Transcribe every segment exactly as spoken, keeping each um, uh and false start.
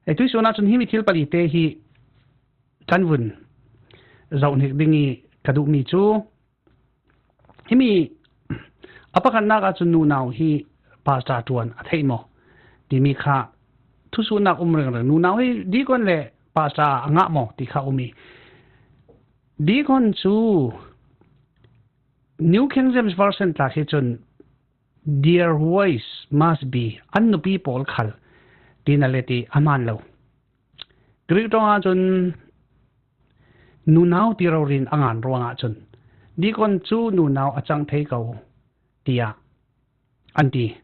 Le tuisun ah cun himi thil pali te hi kan vun zoh hnik ding i ka duhmi cu, himi a pakhatnak ah cun nunau hi pastor ṭuan a theih maw timi kha thusuhnak um ringring. Nunau hi deacon le pastor a ngah maw ti kha um i, deacon cu New King James Version tla khi cun "Their wives must be," an nupi pawl khal, ti na le ti a hmaan lo. Greek ṭong ah cun nunau ti rori in a ngan ruangah cun deacon cu nunau a cang thei ko, tiah an ti.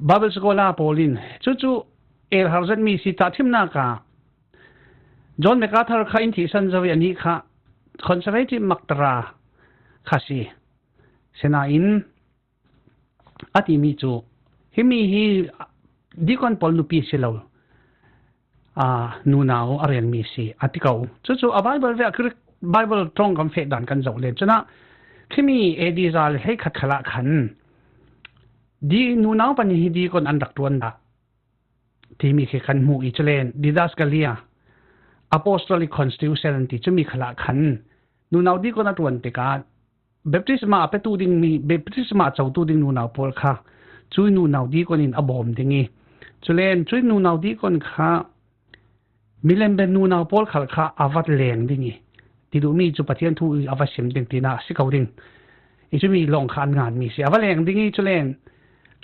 Bible scholar pawl in cucu el har zetmi si. Tahṭhimnak ah John MacArthur kha in thihsan zo i anih kha conservative maktra kha si. Sinain a timi cu, himi hi deacon pawl nupi si lo, aa, nunau a relmi si a ti ko. Cucu a Bible ve a Greek Bible ṭong kan feh dan kan zoh len. Cun ah khimi A D za le hleikhat khal ah khan di nunau pahnih hi deacon an rak ṭuan dah timi khi kan hmuh i, culen Didascalia, Apostolic Constitution an ti, cumi khal ah khan nunau deacon a ṭuan tikah baptisma a petu dingmi, baptisma a cotu ding nunau pawl kha cui nunau deacon in a bawm ding i, culen cui nunau deacon kha milem ben nunau pawl khal kha a va leng ding i, ti duhmi cu Pathian thu i a va sim ding tinak a si ko ding i, cumi lawng kha an nganmi si. A va leng ding i, culen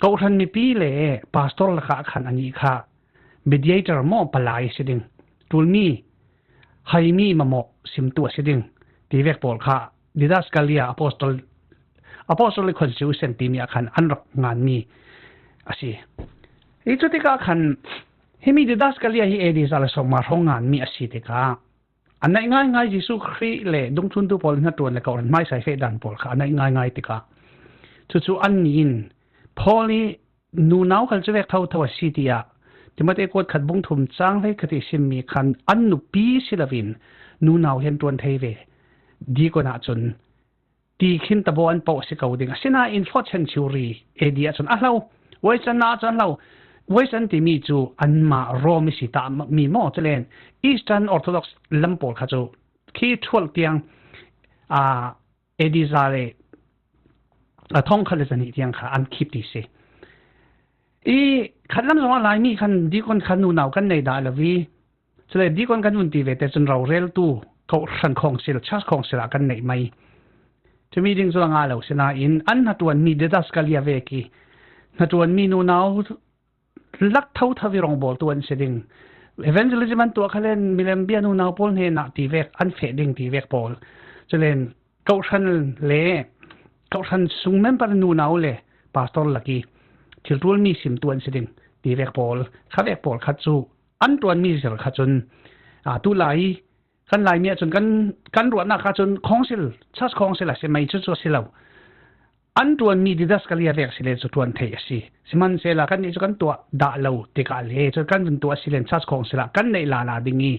kawhhran mipi le pastor lakah khan anih kha mediator maw palai a si ding, ṭulmi, haimi mamawh simtu a si ding ti vek pawl kha Didascalia Apostol, Apostolic Constitution timi ah khan an rak nganmi a si. I cutikah khan himi Didascalia hi A D za le sawmnga hrawng nganmi a si tikah a naih ngaingai Jesuh Khrih le dungthluntu pawl hnaṭuan le kawhhran hmaisa i feh dan pawl kha a naih ngaingai tikah cucu annih in Paul i nunau khal cu vek thotho a si, tiah Timote kuat khat bung thum cang hleikhat i simmi khan an nupi si loin nunau hi an ṭuan thei ve. Deacon ah cun ti khin tabaw an poh a si ko ding. Asinain fourth century A D ah cun a hlo. Western ah cun a hlo. Western timi cu anmah Rome i si ta mi maw, culen Eastern Orthodox lam pawl kha cu khi twelve tiang, aa, A D za le, a, thongkhat le zahnih tiang kha an khip ti si. I khatlam zongah Laimi khan deacon khan nunau kan nei dah lo i, cule deacon kan vun ti ve te cun roreltu, kawhhran khawngsil, church khawngsil ah kan neih mai. Cumi ding cu a ngah lo sinain an hnaṭuanmi didascalia vek i hnaṭuanmi nunau lak thotho i rawngbawltu an si ding. Evangelism an tuah khalen milem bia nunau pawl hnenah ti vek an feh ding ti vek pawl. Culen kawhhran le kawhhran sung member nunau le pastor lak i thilṭualmi simtu an si ding ti vek pawl, kha vek pawl khat cu an ṭuanmi zir kha cun, aa, tulai kan Laimi ah cun kan, kan ruahnak kha cun khawngsil, church khawngsil a si mai cu cu a si lo. An ṭuanmi didascalia vek si le cu ṭuan thei a si. Sihmanhsehla kannih cu kan tuah dah lo tikah le cu kan vun tuah a si len church khawngsil ah kan neih lala ding i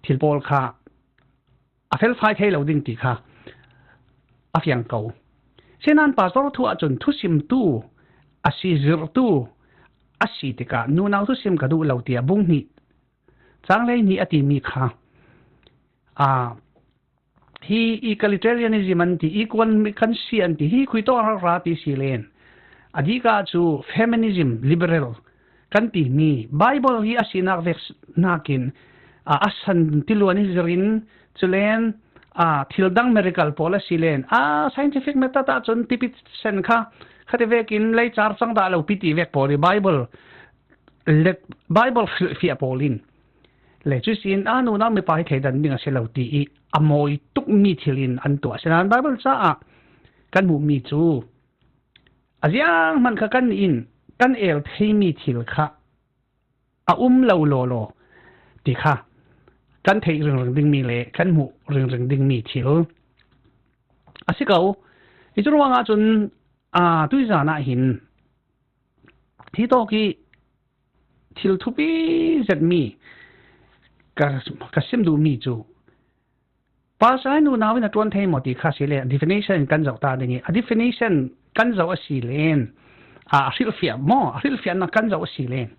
thil pawl kha a felfai thei lo ding ti kha a fiang ko. Sinain pastor thu ahcun thusimtu a si, zirhtu a si tikah nunau thusim ka duh lo tiah bung hnih cang hleihnih a timi kha, aa, hi egalitarianism an ti, equal kan si an ti, hi khuitawk ralra ti si len a dikah cu feminism, liberal kan timi Bible hi a sinak vek nakin, aa, a san tiluan i zirin, culen, aa, thil dang miracle pawl a si len, aa, scientific method ahcun tipit sen kha khati vekin leicar cang dah lo pi ti vek pawl i Bible le Bible hrilhfiah pawl in le cuih sin a nunau mipa hi thleidan ding a si lo ti i a mawi tukmi thil in an tuah. Sinain Bible caah kan hmuhmi cu a zianghman kha kan in kan el theimi thil kha a um lo lawlaw ti kha kan theih ringring dingmi le kan hmuh ringring dingmi thil a si ko. I cu ruangah cun, aa, tuizan ah hin hi tawk i thil thupi zetmi ka, ka sim duhmi cu pastor nunau in a ṭuan thei maw ti kha si le definition kan zoh ta ding i, a definition kan zoh a si len, a hrilhfiah maw, a hrilhfiahnak kan zoh a si len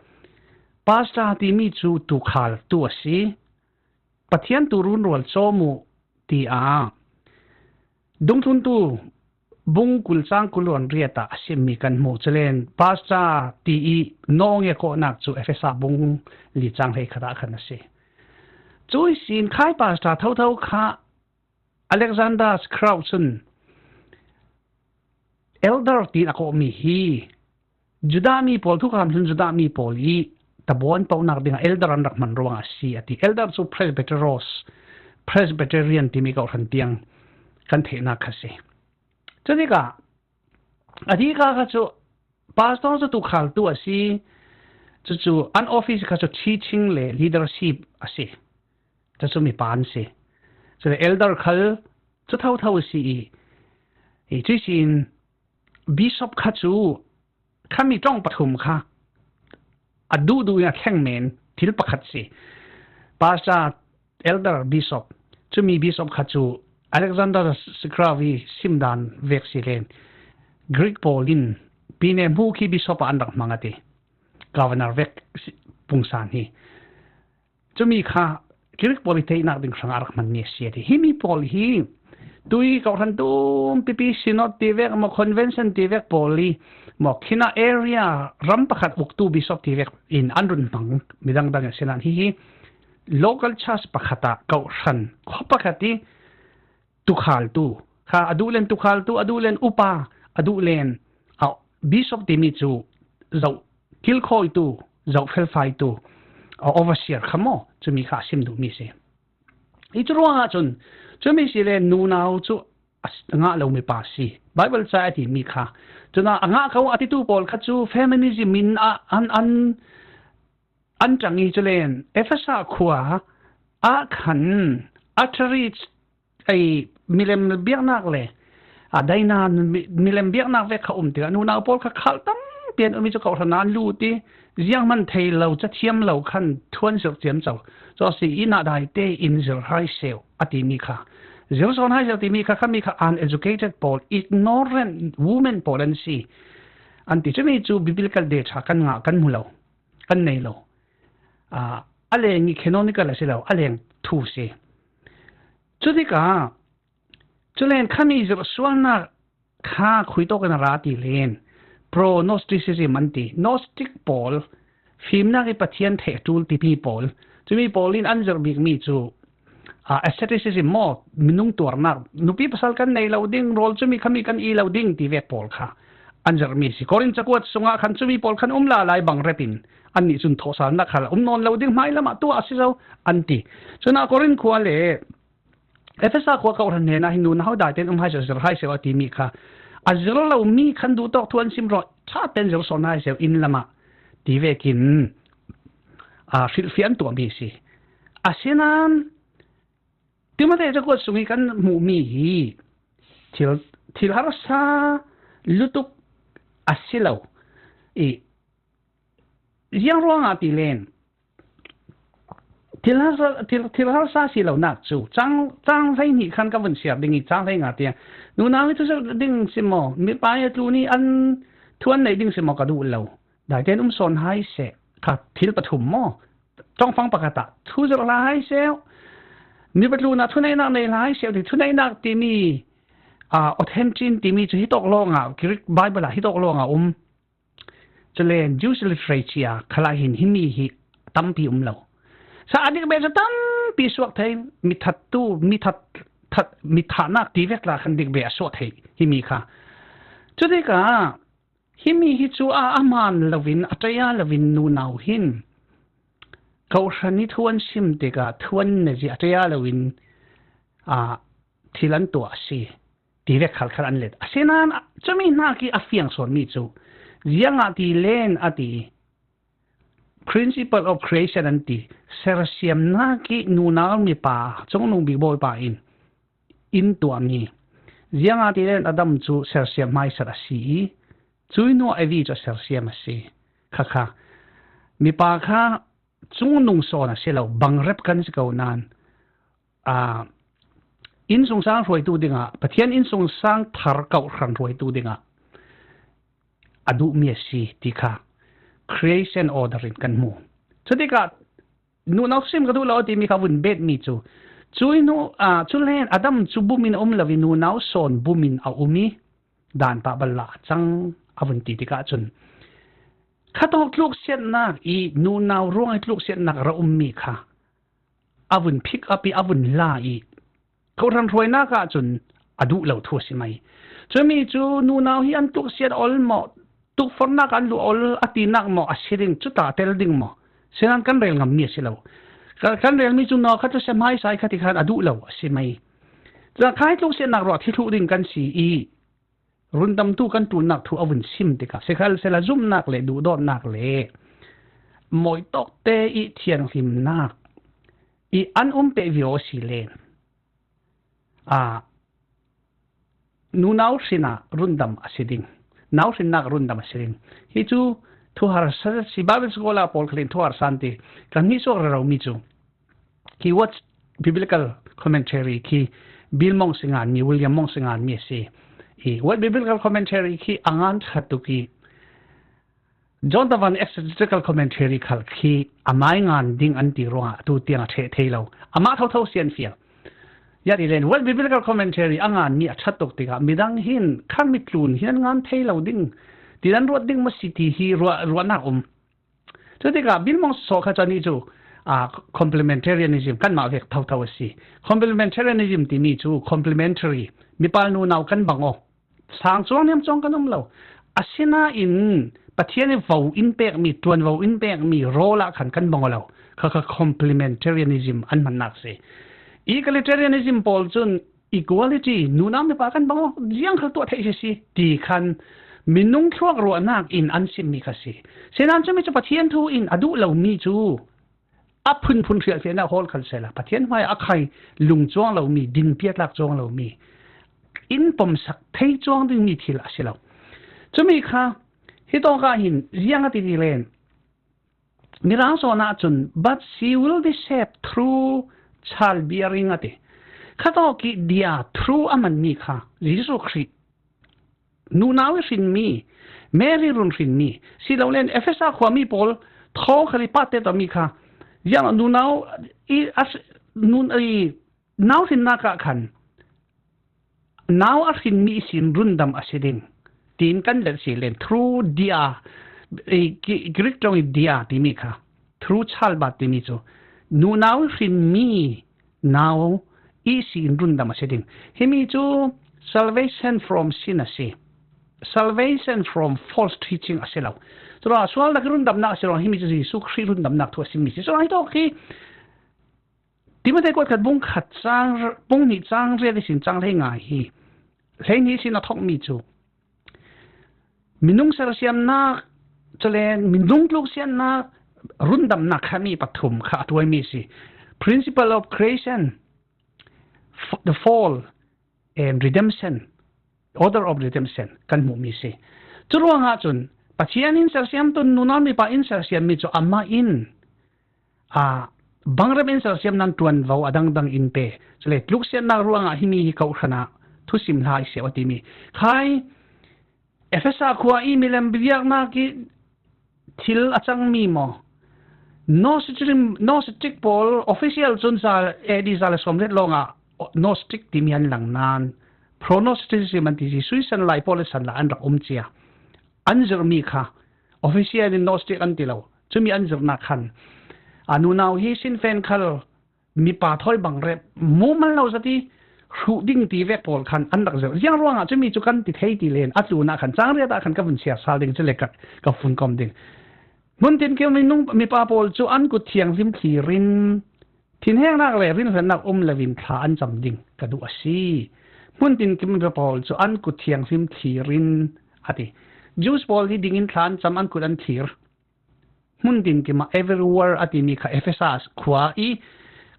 Pastor timi cu tuukhaltu a si. Pathian tuurun rual cawm uh, ti a dungthluntu bung kul cang kul le riat ah a simmi kan hmuh. Culen Pastor ti i nawng i a kawhnak cu Efesa bung li cang hleikhat ah khan a si. Cu ihsin khai Pastor thotho kha Alexander Scribe cun Elder tiin a kawhmi hi Judah mi pawl, thukham hlun Judah mi pawl i tabuan ponak dingah elder an rak hman ruangah a si, a ti. Elder cu Presbyteros, Presbyterian timi kawhhran tiang kan theihnak kha si. Cutikah a dika kha cu pastor cu tuukhaltu a si. Cucu an office kha cu teaching le leadership a si. Cucu mipa an si. Cule elder khal cu thotho a si i, i cuihsin bishop kha cu khami ṭong pathum kha a duhduh in a thleng men thil pakhat si. Pastor, elder, bishop, cumi bishop kha cu Alexander Scribe i simdan vek si len Greek pawl in pine hmu khi bishop ah an rak hmang a ti. Governor vek si, pungsan hi. Cumi kha Greek pawl i theihnak ding hrangah a rak hmanmi a si a ti. Himi pawl hi tui kawhhran tum pipi synod ti vek maw, convention ti vek pawl i maw, khinah area ram pakhat uktu bishop ti vek in an run hmang midang dang a si nain, hihi local church pakhat ah kawhhran khua pakhat i tukhaltu kha, a duh len tukhaltu, a duh len upa, a duh len, a, bishop timi cu zoh kilkhawitu, zoh felfaitu, a, overseer kha maw, cumi kha a sim duhmi si. I cu ruangah cun cumi si le nunau cu a s-, a ngah lo mipa si. Bible ca a timi kha cun a ngah ko a titu pawl kha cu feminism in a, an, an, an ṭang i culen Efesa khua ah khan a ṭhari ei milem biaknak le a daina mi-, milem biaknak vek kha um tikah nunau pawl kha khal tampi an um i cu kawhhran ah an lut i zianghman thei lo, cathiam lo khan thu an zirh ciamco. Cu a si i nah daite in zirh hai seuh a timi kha, zirh sawn hai seuh timi kha, khami kha uneducated pawl, ignorant women pawl an si an ti. Cumi cu biblical data kan ngah, kan hmu lo, kan nei lo. Aa, a leng i canonical a si lo, a leng thu si. Cutikah culen khami zirhsualnak kha khuitawk in a ra ti len pro-Gnosticism an ti. Gnostic pawl, fimnak i Pathian theih a ṭul timi pawl, cumi pawl in an zirh bikmi cu, aa, asceticism maw, minung tuarnak, nupi pasal kan nei lo ding, rawl cumi khami kan i lo ding ti vek pawl kha an zirhmi si. Korin cakuat sungah khan cumi pawl khan um lala i bangrep in annih cun thawhsalnak khal a um nawn lo ding, hmailam ah tuah a si zo an ti. Cun a Korin khua le Efesa khua kawhhran hnenah hin nunau daite in um hai seuh, zirh hai seuh a timi kha a zirh lomi khan duhtawk thu an sim ruang ṭha tein zirh sawn hai seuh inn lamah ti vekin, aa, hrilhfiah an tuahmi si. Asinain Timote cakuat sung i kan hmuhmi hi thil, thil harsa lutuk a si lo i, ziang ruangah ti len thil harsa, thil, thil harsa si lonak cu cang, cang hleihnih khan ka vun siar ding i, cang hleinga tiang nunau i thuzirh ding si maw, mipa i a tlun i an thu an neih ding si maw ka duh lo. Daite in um sawn hai seh kha thil pathum maw? Ṭongfang pakhat ah thuzirh hlah hai seh. Mipa tlunah thuneihnak nei hlah hai seh ti. Thuneihnak timi, aa, authentication timi cu hitawk lawngah, Greek Bible ah hitawk lawngah um. Culen Jewish literature khalah hin himi hi tampi um lo. Sa a dik beh cu tampi suak thei, mithattu, mithat, that, mithahnak ti vek tla khan dik beh a suak thei himi kha. Cutikah himi hi cu a, a hmaan loin, a ṭaya loin nunau hin kawhhran i thu an sim tikah thu an nezia a ṭaya loin, aa, thil an tuah a si ti vek khalkhal an let. Asinain cumi hnak i a fiang sawnmi cu ziangah ti len a ti, principle of creation an ti, sersiamnak i nunau mipa, cungnung bik Bawipa in in tuahmi. Ziangah ti len Adam cu sersiam hmaisat a si i, cui hnuah Evi cu a sersiam a si. Khakha mipa kha cungnung sawn a si lo, bangrep kan si ko nain, aa, innsungsang hruaitu dingah, Pathian innsungsang thar kawhhran hruaitu dingah a duhmi a si ti kha creation order in kan hmu. Cutikah nunau thusim ka duh lo a timi kha a vun betmi cu, cui nu, aa, cu len Adam cu bumin a um lo i nunau sawn bumin a um i dan pah bal lah a cang a vun ti tikah cun, khatawk tluksiatnak i nunau ruang i tluksiatnak a ra ummi kha a vun pick up i a vun la i khuahran hruainak ah cun a duh lo thu a si mai. Cumi cu nunau hi an tluksiat ol maw, tukforhnak an luh ol a tinak maw a si ding, cu ta tel ding maw? Sinan kan rel ngammi a si lo. Kan, kan relmi cu nawlkhat cu sia hmaisa i kha ti khan a duh lo a si mai. Cun khai tluksiatnak ruah thi thluh ding kan si i rundamtu kan ṭulnak thu a vun sim tikah, sikhalsehla zumhnak le duhdawtnak le mawitawkte i thianghlimnak i an um peh vivo a si len, aa, nunau hrin ah rundam a si ding, nau hrinnak rundam a si ding. Hi cu thuharsa si, Bible scholar pawl khal in thuharsa an ti. Kan hnihsuak reromi cu khi Word Biblical Commentary khi Bill Monks i nganmi, William Monks i nganmi a si. I Word Biblical Commentary khi a ngan ṭha tuk i John Tavan Exegetical Commentary khal khi amai ngan ding an ti ruangah atu tiang a ṭheh thei lo. Amah thotho sian fial. Ya ti len, Word Biblical Commentary a nganmi a ṭha tuk tikah midang hin kha mitlun hin an ngan thei lo ding, ti nan ruat ding maw si ti hi ruah, ruahnak um. Cutikah Bill Monks sawh kha cu anih cu, aa, complementarianism kanmah vek thotho a si. Complementarianism timi cu complementary, mipa nunau kan bang aw. Sang cuang hniam cuang kan um lo. Asinain Pathian i vo in pekmi, ṭuanvo in pekmi rawl ah khan kan bang aw lo. Kha kha complementarianism an hmannak si. Egalitarianism pawl cun equality, nunau mipa kan bang aw, ziang khal tuah theih si si, ti khan minung thluak ruahnak in an simmi kha si. Sinan cumi cu Pathian thu in a duh lomi cu a phunphun hrialhfiahnak hawl khal sehla, Pathian hmaiah a khai lung cuang lomi, din piatlak cuang lomi, in pomsak thei cuang dingmi thil a si lo. Cumi kha, hi tawk ah hin ziang a ti ti len, Mirang sawn ahcun, "But she will be saved through childbearing," a ti. Khatawk i dia through a manmi kha Jesuh Khrih, nunau i hrinmi, Mary run hrinmi, si lo len Efesa khuami pawl thaw khal i pahte tawmi kha, ziang nunau i a, nun, i nau hrinnak ah khan nau a hrinmi ihsin rundam a si ding, tiin kan let si len, through dia, eh, Gre-, Greek ṭong i dia timi kha, through childbirth timi cu, nunau hrinmi nau ihsin rundam a si ding. Himi cu salvation from sin a si. Salvation from false teaching a si lo. Curuangah sualnak i rundamnak a si ruangah himi cu Jesuh Khrih rundamnak thu a simmi si. Curuangah hi tawk hi Timote kuat khat bung khat cang, bung hnih cang riat ihsin cang hlei ngai hi. Hlei hnih ihsin a thokmi cu minung sersiamnak, cule minung tluksiatnak, rundamnak khami pathum kha a ṭuaimi si. Principle of creation, f-, the fall, and redemption, order of redemption kan hmuhmi si. Curuangah cun Pathian in sersiam tun nunau mipa in sersiammi cu amah in, aa, bangrep in sersiam nan ṭuanvo a dangdang in pe. Cule tluksiatnak ruangah himi hi khuahran ah thusim hla i siau a timi. Khai Efesa khua i milem biaknak i thil a cangmi maw? Gnostic, Gnostic pawl official cun za, A D za le sawmriat lawngah Gnostic timi an lang nan, pro-Gnosticism an ti, Jesuh san lai pawl le san lai an rak um cia. An zirhmi kha official in Gnostic an ti lo. Cumi an zirhnak khan a nunau hi sinfen khal mipa thawi bangrep mumal lo zat i hruh ding ti vek pawl khan an rak zirh. Ziang ruangah cumi cu kan ti thei ti len a tlunah khan cang riat ah khan ka vun siar sal ding, cule ka, ka vun kom ding. Hmun tinkim minung mipa pawl cu an kut thianghlim thlir in thinhengnak le rinhlannak um loin thla an cam ding ka duh a si. Hmun tinkim mipa pawl cu an kut thianghlim thlir in a ti. Jews pawl hi dingin thla an cam, an kut an thlir. Hmun tinkim ah everywhere a timi kha Efesa khua i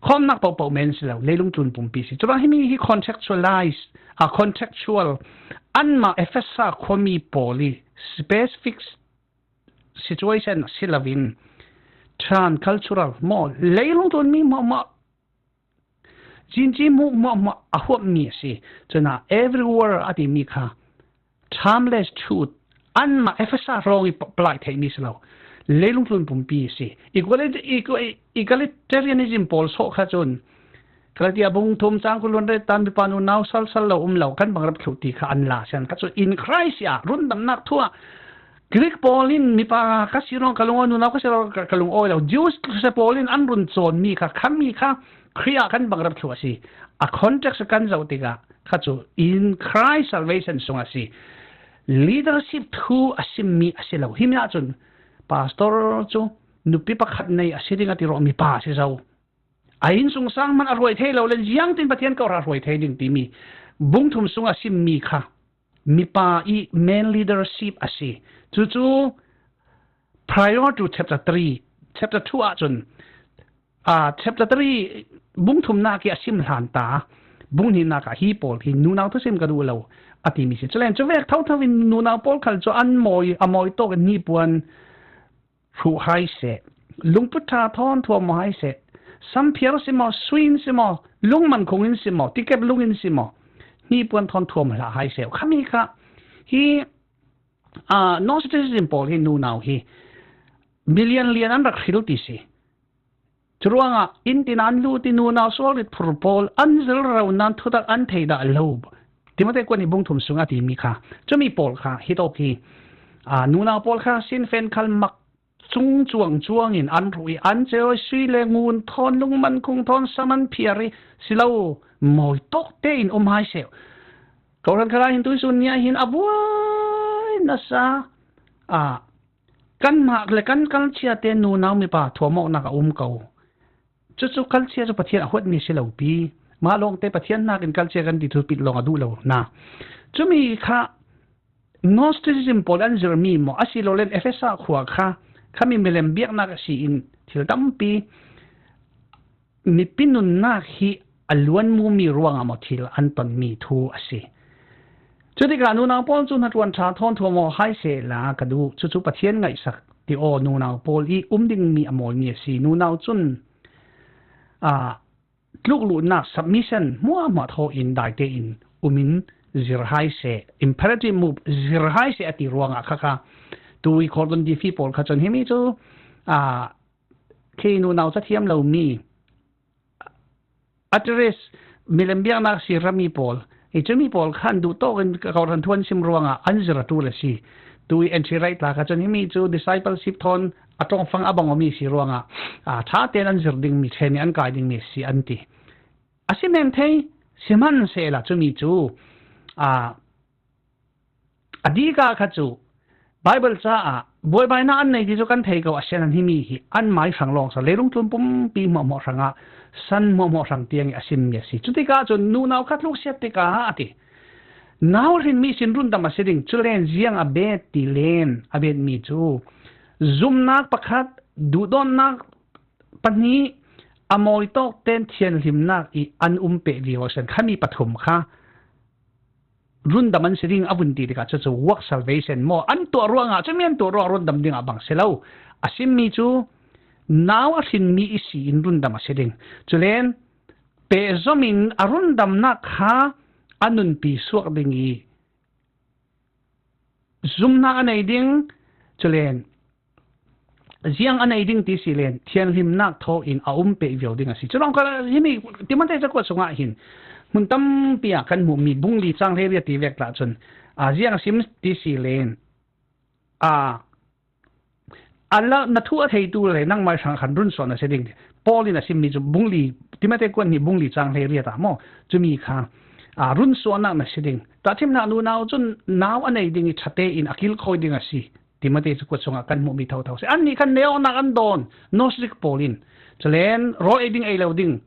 khawmnak pohpoh men si lo, leilung tlun pumpi si. Curuangah himi hi contextualize, a contextual, anmah Efesa khuami pawl i specific situation si loin transcultural maw, leilung tlunmi hmuahhmuah, cinci hmuh hmuahhmuah a huapmi a si. Cun ah everywhere a timi kha timeless truth, anmah Efesa hrawng i apply theihmi si lo. Leilung tlun pumpi a si. Equality, equa-, egalitarianism pawl sawh kha cun, Galatia bung thum cang kul luan ret tan mipa nunau salsal lo um lo, kan bangrep thluh ti kha an la sian kha cun in Christ ah rundamnak thu ah Greek pawl in mipa ka si ruang ka lungawi, nunau ka si ruang ka, ka lungawi lo. Jews se pawl in an run cawnmi kha, khami kha Khrih ah kan bangrep thluh a si. A context kan zoh tikah kha cu in Christ salvation sung a si. Leadership thu a simmi a si lo. Himi ahcun pastor cu nupi pakhat nei a si ding a ti ruang mipa a si zo. A innsungsang hmanh a hruai thei lo le, ziangtin Pathian kawhra hruai thei ding timi bung thum sung a simmi kha mipa i main leadership a si. Cucu prior to chapter three, chapter two ahcun, ah, chapter three bung thumnak i a sim hlan ta, bung hnihnak ah hi pawl hi nunau thusim ka duh lo a timi si. Culen cuvek thotho in nunau pawl khal cu an mawi, a mawi tawk in hnipuan hruh hai seh, lungput ṭha thawn thuam hai seh, samphiar si maw, sui in si maw, lungman khung in si maw, tikep lung in si maw, hnipuan thawn thuam hlah hai seh. Khami kha hi, ah, Gnosticism pawl hi nunau hi milian lian an rak hril ti si. Curuangah in tin an lut i nunau sual rit phur pawl an zir rero nan thutak an thei dah lo. Timote kuan i bung thum sung a timi kha. Cumi pawl kha hi tawk hi, ah, nunau pawl kha sinfen khal mak cung cuang cuang in an ruh i an ceu sui le ngun thawn lungman khung thawn sam an phiar i si lo mawi tawk tein um hai seh. Kohran khalah hin tuisun ni ah hin a buai nasa, ah, kanmah le kan culture te nunau mipa thuamawknak a um ko. Cucu culture cu Pathian a huatmi a si lo pi. Mah lawngte Pathian hnakin culture kan ti thupit lawng a duh lo hna. Cumi kha Gnosticism pawl an zirhmi maw, asilole Efesa khua kha, khami milem biaknak a si in thil tampi mipi nunnak hi a luanmumi ruangah maw thil an tonmi thu a si. Cutikah nunau pawl cu hnaṭuan ṭha thawn thuam aw hai sehla ka duh. Cucu Pathian ngaihsak ti aw nunau pawl i um dingmi a mawimi a si. Nunau cun, aa, tlukluhnak, submission hmuahhmuah thaw in daite in um in zir hai seh, imperative mood zir hai seh a ti ruangah kha kha tui Gordon D Fee pawl kha cun himi cu, aa, khi nunau cathiam lomi, atheist, milem biaknak si rami pawl, hi cumi pawl khan duh tawk in ka kawhhran thu an sim ruangah an zir a ṭul a si. Tui N T Wright tla kha cun himi cu discipleship thawn a ṭongfang a bang awmi si ruangah, aa, ṭha tein an zir dingmi, ṭhen in an kai dingmi a si an ti. A si men thei, sihmanhsehla cumi cu, aa, a dika kha cu Baibal caah buaibainak an nei ti cu kan thei ko, a sian an himi hi an mai hrang lawng sa, leilung tlun pumpi hmuahhmuah hrangah san hmuahhmuah hrang tiang i a simmi a si. Cutikah cun nunau kha tluksiat tikah a ti. Nau hrinmi sin rundam a si ding, culen ziang a bet ti len a betmi cu zumnak pakhat, duhdawtnak pahnih, a mawi tawk ten thianhlimnak i an um peh vivo a sian khami pathum kha rundam an si ding a vun ti tikah cucu work salvation maw an tuah ruangah, cumi an tuah ruangah rundam dingah bang si lo. A simmi cu nau a hrinmi i si in rundam a si ding. Culen pehzom in a rundamnak kha a nunpi suak ding i zumnak a nei ding, culen ziang a nei ding ti si len thianhlimnak thaw in a um peh vivo ding a si. Cu lawng kha himi Timote cakuat sungah hin hmun tampi ah kan hmuhmi bung li cang hleiriat ti vek tla cun, aa, ziang a sim ti si len, aa, a la, na thu a theitu le nangmai hrang khan runsuah na si ding. Paul in a simmi cu bung li, Timote kuan hnih bung li cang hleiriat ah maw, cumi kha, aa, runsuahnak na si ding. Tahṭhimnak nunau cun nau a nei ding i ṭha tein a kilkhawi ding a si. Timote cakuat sungah kan hmuhmi thotho si. Annih khan neu awknak an dawn, Gnostic pawl in. Culen rawl ei ding ei lo ding,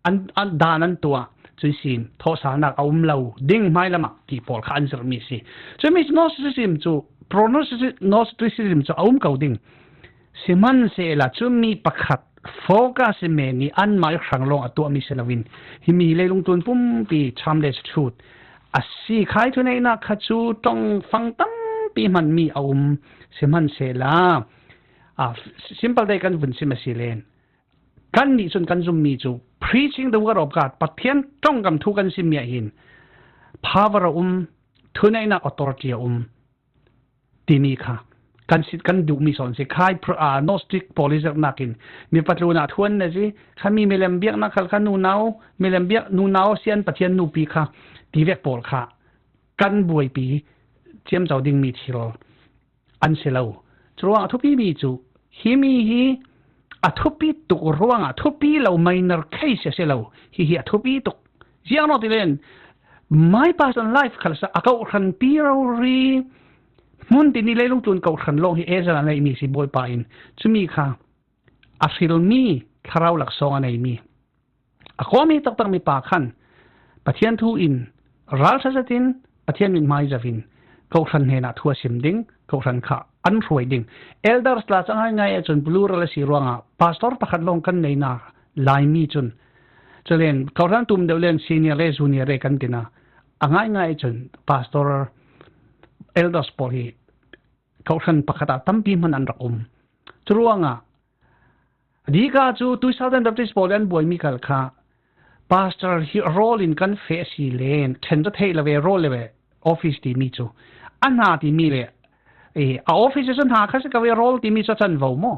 an, an dan an tuah. Cun sin thawhsalnak a um lo ding hmailam ah ti pawl kha an zirhmi si. Cumi Gnosticism cu, pro-Gnosticism cu a um ko ding. Sihmanhsehla cumi pakhat focus i men i an mai hrang lawng a tuahmi si loin himi hi leilung tlun pumpi timeless truth a si. Khai thuneihnak kha cu ṭongfang tampi hmanmi a um. Sihmanhsehla, aa, simple te kan vun sim a si len, kannih cun kan zummi cu preaching the word of God, Pathian ṭongkam thu kan simmi ah hin power a um, thuneihnak authority a um timi kha kan sit kan duh mi sawn si khai pr-, a, Gnostic pawl i zerhnakin mi patlunah thuan na si kha mi milem biakna khal kha nunau, milem biak nunau sian Pathian nupi kha tivek pawl kha kan buaipi ciamco ding mi thil an si lo. Curuangah thupi mi cu himi hi a thupi tuk ruangah thupi lo minor case a si lo. Hihi a thupi tuk. Ziangno ti len my personal life khal sa a kohhran pi rori hmun tini leilung tlun kohhran lawng hi ezal a neih mi si Bawipa in cumi kha a hrilmi thlarau laksawng a neimi a kawmi taktak mipa khan Pathian thu in ralṭha zetin Pathian mithmai zovin kohhran hnenah thu a sim ding, kohhran kha an hruai ding. Elders tla ca ngaingai ahcun plural a si ruangah pastor pakhat lawng kan neina laimi cun culen kohhran tum deuh len senior le junior le kan tina a ngaingai ahcun pastor elders pawl hi kohhran pakhat ah tampi hman an rak um. Curuangah dika cu Tuisalten Baptist pawl an buaimi kal kha pastor hi role in kan feh si len ṭhen ka theih lo ve role le ve office timi cu a hna timi le a office cu hna kha si ka ve role timi cu a canvo maw?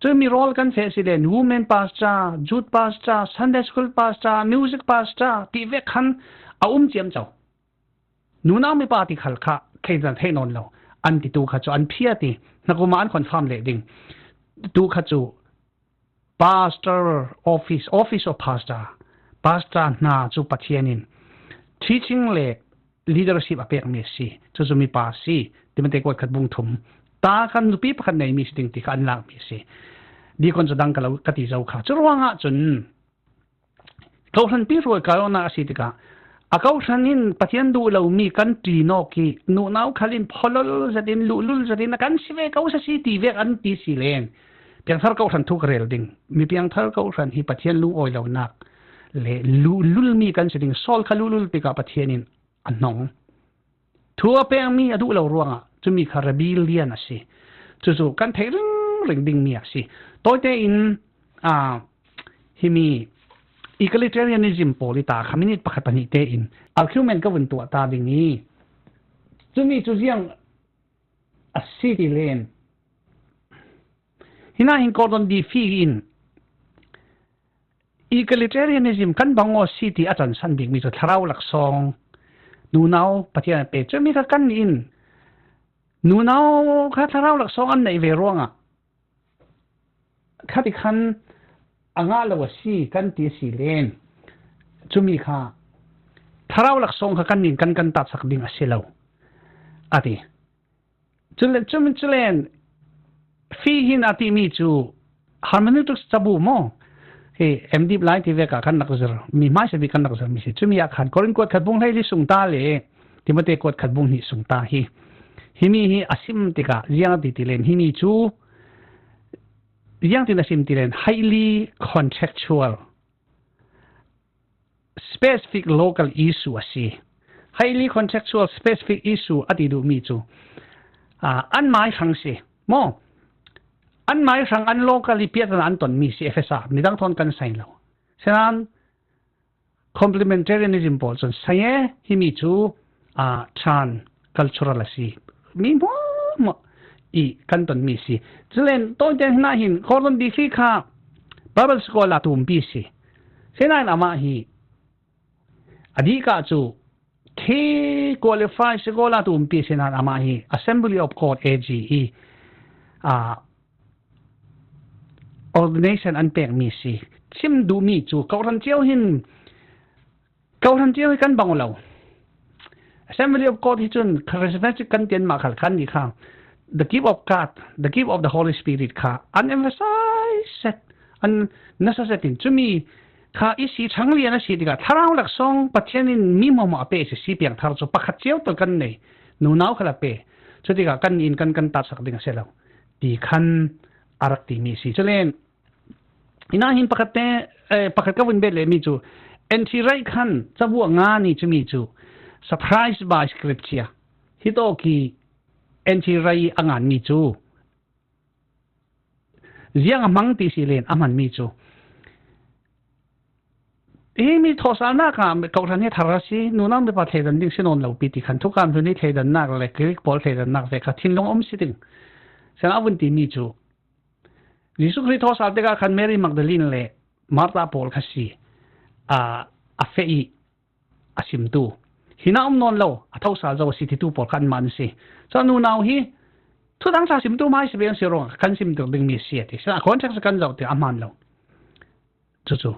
Cumi role kan feh si len women pastor, youth pastor, Sunday school pastor, music pastor ti vek khan a um ciamco. Nunau mipa ti khal kha thleidan theih nawn lo an ti tu kha cu an phiat i hnakum ah an confirm leh ding. Tu kha cu pastor office, office of pastor, pastor hna cu Pathian in teaching le leadership a pekmi a si. Cucu mipa a si. Timate kuat khat bung thum ta khan nupi pakhat neimi si ding ti kha an lakmi a si. Deacon cu dang ka lo ka ti zo kha. Curuangah cun Kohhran pi hruai kalnak a si tikah a kohhran in Pathian duh lomi kan ṭi nawk i nunau khal in phawlol zetin luhlul zetin a kan si ve ko sasi ti vek an ti si len piangthar kohhran thu ka rel ding. Mi piangthar kohhran hi Pathian lungawi lonak le luhlulmi kan si ding. Saul kha luhlul tikah Pathian in a hnong. Thu a pekmi a duh lo ruangah cumi kha rebellion a si. Cucu kan theih ringring dingmi a si. Tawite in aa, himi egalitarianism pawl i ta kha minute pakhat pahnih tein argument ka vun tuah ta ding i cumi cu ziang a si ti len. Hinahin Gordon D. Fee in egalitarianism kan bang aw si ti a cansan bikmi cu thlarau laksawng nunau Pathian a pe. Cumi kha kan in nunau kha thlarau laksawng an neih ve ruangah khati khan a ngah lo a si kan ti a si len cumi kha thlarau laksawng kha kan in kan kan tatsak ding a si lo a ti. Culen, cumin culen Fee hin a timi cu hermeneutics cabu maw? Hi M.Div lai ti vek ah kan rak zir, mi hmaisa bik kan rak zirmi si. Cumi ah khan Korin kuat khat bung hleili sung ta le Timate kuat khat bung hnih sung ta hi. Himi hi a sim tikah ziang a ti ti len himi cu ziang tin a sim ti len highly contextual specific local issue a si. Highly contextual specific issue a ti duhmi cu aa, an mai hrang si maw? An mai hrang an local i piatana an tonmi si Efesa midang thawn kan sai lo. Sinan complementarianism pawl cun sai e himi cu aa, tran cultural a si. Mi hmuahhmuah i kan tonmi si. Culen tawite hna hin Gordon D. Fee kha Bible scholar tumpi si. Sinain amah hi a dihkah cu thi qualify scholar tumpi sinain amah hi Assembly of God A G i aa, ordination an pekmi si. Chim duhmi cu kohhran cio hin Kohhran cio hi kan bang lo. Assembly of God hi cun charismatic kan tian mah khal khan ni kha the gift of God, the gift of the Holy Spirit kha an emphasize set, an nasa set in cumi kha i si thang lian a si tikah thlarau laksawng Pathian in mi hmuahhmuah a pe si si piangthar cu pakhat cio tal kan nei nunau khal a pe. Cutikah kan in kan kan tatsak ding a si lo ti khan a rak timi si. Culen Hinahin pakhat te, eh, pakhat ka vun bet lehmi cu N T Wright khan cabu a ngan i cumi cu Surprised by Scripture hi tawk i N T Wright a nganmi cu ziang a hmang ti si len a hmanmi cu himi thawhsalnak ah kohhran hi thar a si, nunau mipa thleidan ding si nawn lo pi ti khan thukam hlun hi thleidannak le Greek pawl thleidannak ve kha thinlung a um si ding. Sena a vun timi cu Jesuh Khrih thawhsal tikah khan Mary Magdalene le Martha pawl kha si, a, a feh i a simtu. Hinah um nawn lo, a thawhsal zo a si titu pawl kha anmah an si. Cun nunau hi thudang ṭha simtu hmai si ve an si ruangah kan sim ding mi a si a ti. Sena context kan zoh ti a hmaan lo. Cucu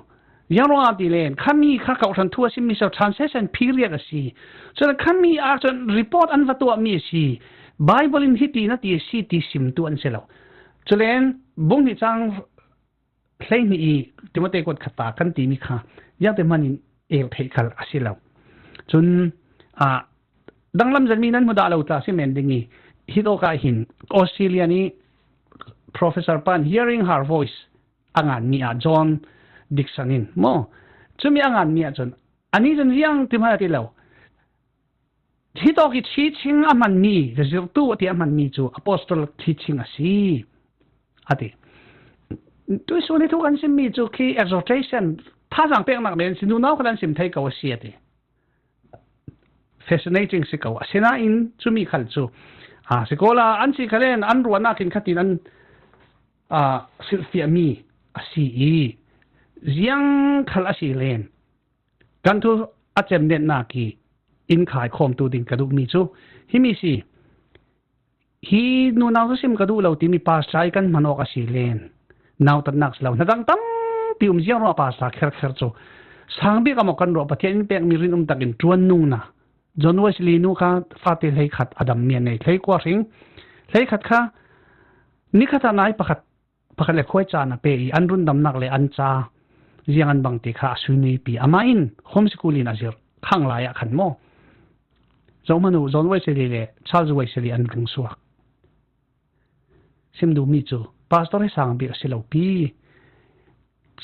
ziang ruangah ti len, khami kha kawhhran thu a simmi so transition period a si. Cun khami ah cun report an va tuahmi a si. Bible in hiti na ti a si ti simtu an si lo. Culen bung hnih cang hleihnih i Timote kuat khat ta kan timi kha ziangte hmanin el theih khal a si lo. Cun, ah, danglam zetmi nan hmu dah lo ta si men ding i, hi tawkah hin Australia i professor pan Hearing Her Voice a nganmi ah John Dickson in maw, cumi a nganmi ah cun, ani cun ziang ti hmanh a ti lo. Hi tawk i teaching a hmanmi, zirtu a ti a hmanmi cu apostolic teaching a si, a ti. Tuisun hi thu kan simmi cu khi exhortation, thazaang peknak men si, nunau kha an sim thei ko a si, a ti. Fascinating si ko. Asinain cumi khal cu, a, sikawla an si khalen an ruahnak in khatin an, a, silhfiahmi a si i, ziang khal a si len kan thu a cemnetnak i in khaikhawmtu ding ka duhmi cu himi si. Hi nunau cu sim ka duh lo timi pastor i kan hman awk a si len nautatnak si lo. Hnadang tampi um ziang ruangah pastor kherkher cu sang bik a maw kan ruah, Pathian in pekmi rinum takin ṭuan nungna. John Wesley nu kha fate hleikhat a dammi a nei, hleikua hring, hleikhat kha nikhat ah nai pakhat, pakhat le khuai caan a pe i an rundamnak le an ca ziang an bang ti kha a suinuipi. Amah in homeschool in a zir khang lai ah khan maw, zohman uh John Wesley le Charles Wesley an rung suak. Sim duhmi cu pastor hi sang bik a si lo pi.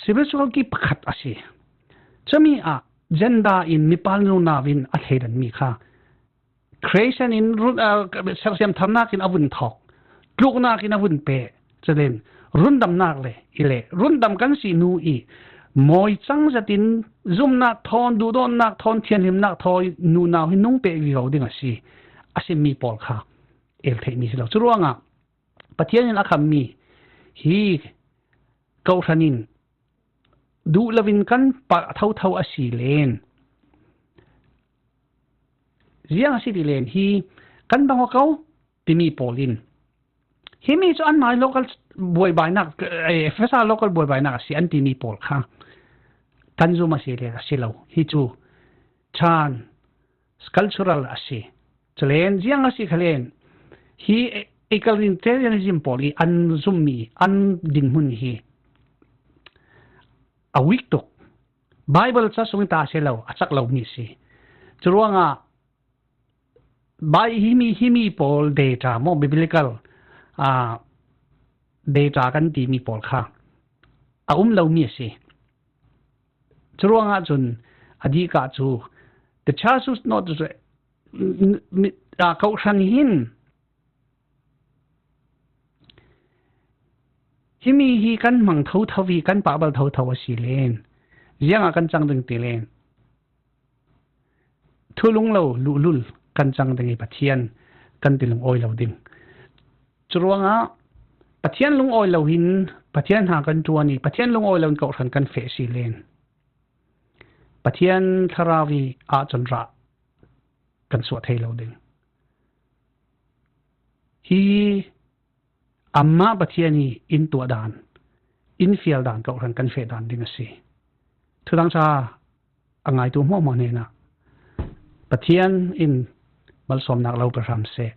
Spiritual gift pakhat a si. Cumi ah gender in mipa nunau in a thleidanmi kha creation in run, aa, sersiam tharnak in a vun thawk, tluknak in a vun peh. Culen rundamnak le i le rundam kan si nu i mawi cang zetin zumnak thawn, duhdawtnak thawn, thianhlimnak thawn nunau hi nung peh vivo ding a si, a simmi pawl kha el theihmi si lo. Curuangah Pathian in a khammi hi kawhhran in duh loin kan pah thotho a si len, ziang a si ti len hi kan bang aw ko timi pawl in, himi cu anmai local buaibainak, eh, Efesa local buaibainak a si an timi pawl kha kan zum a si len a si lo. Hi cu chan cultural a si. Culen ziang a si khalen hi egalitarianism pawl i an zummi an dinhmun hi a weak tuk. Bible ca sung i ta si lo, a cak lomi si. Curuangah Bai-, himi, himi pawl data maw, biblical, ah, data kan timi pawl kha a um lomi a si. Curuangah cun a dihkah cu the church should not, n-, n-, mi-, ah, kawhhran hin himi hi kan hmang thotho i kan pahbal thotho a si len ziangah kan cang ding ti len thulung lo luhlul kan cang ding i Pathian kan ti lungawi lo ding. Curuangah Pathian lungawi lo hin Pathian hna kan ṭuan i Pathian lungawi lo in kawhhran kan feh si len Pathian thlarau i ahcun rah kan suah thei lo ding. Hi amah Pathian i in tuah dan, in fial dan, kawhhran kan feh dan ding a si. Thudang ṭha a ngaitu hmuahhmuah hnenah Pathian in malsawmnak lo pe hram seh.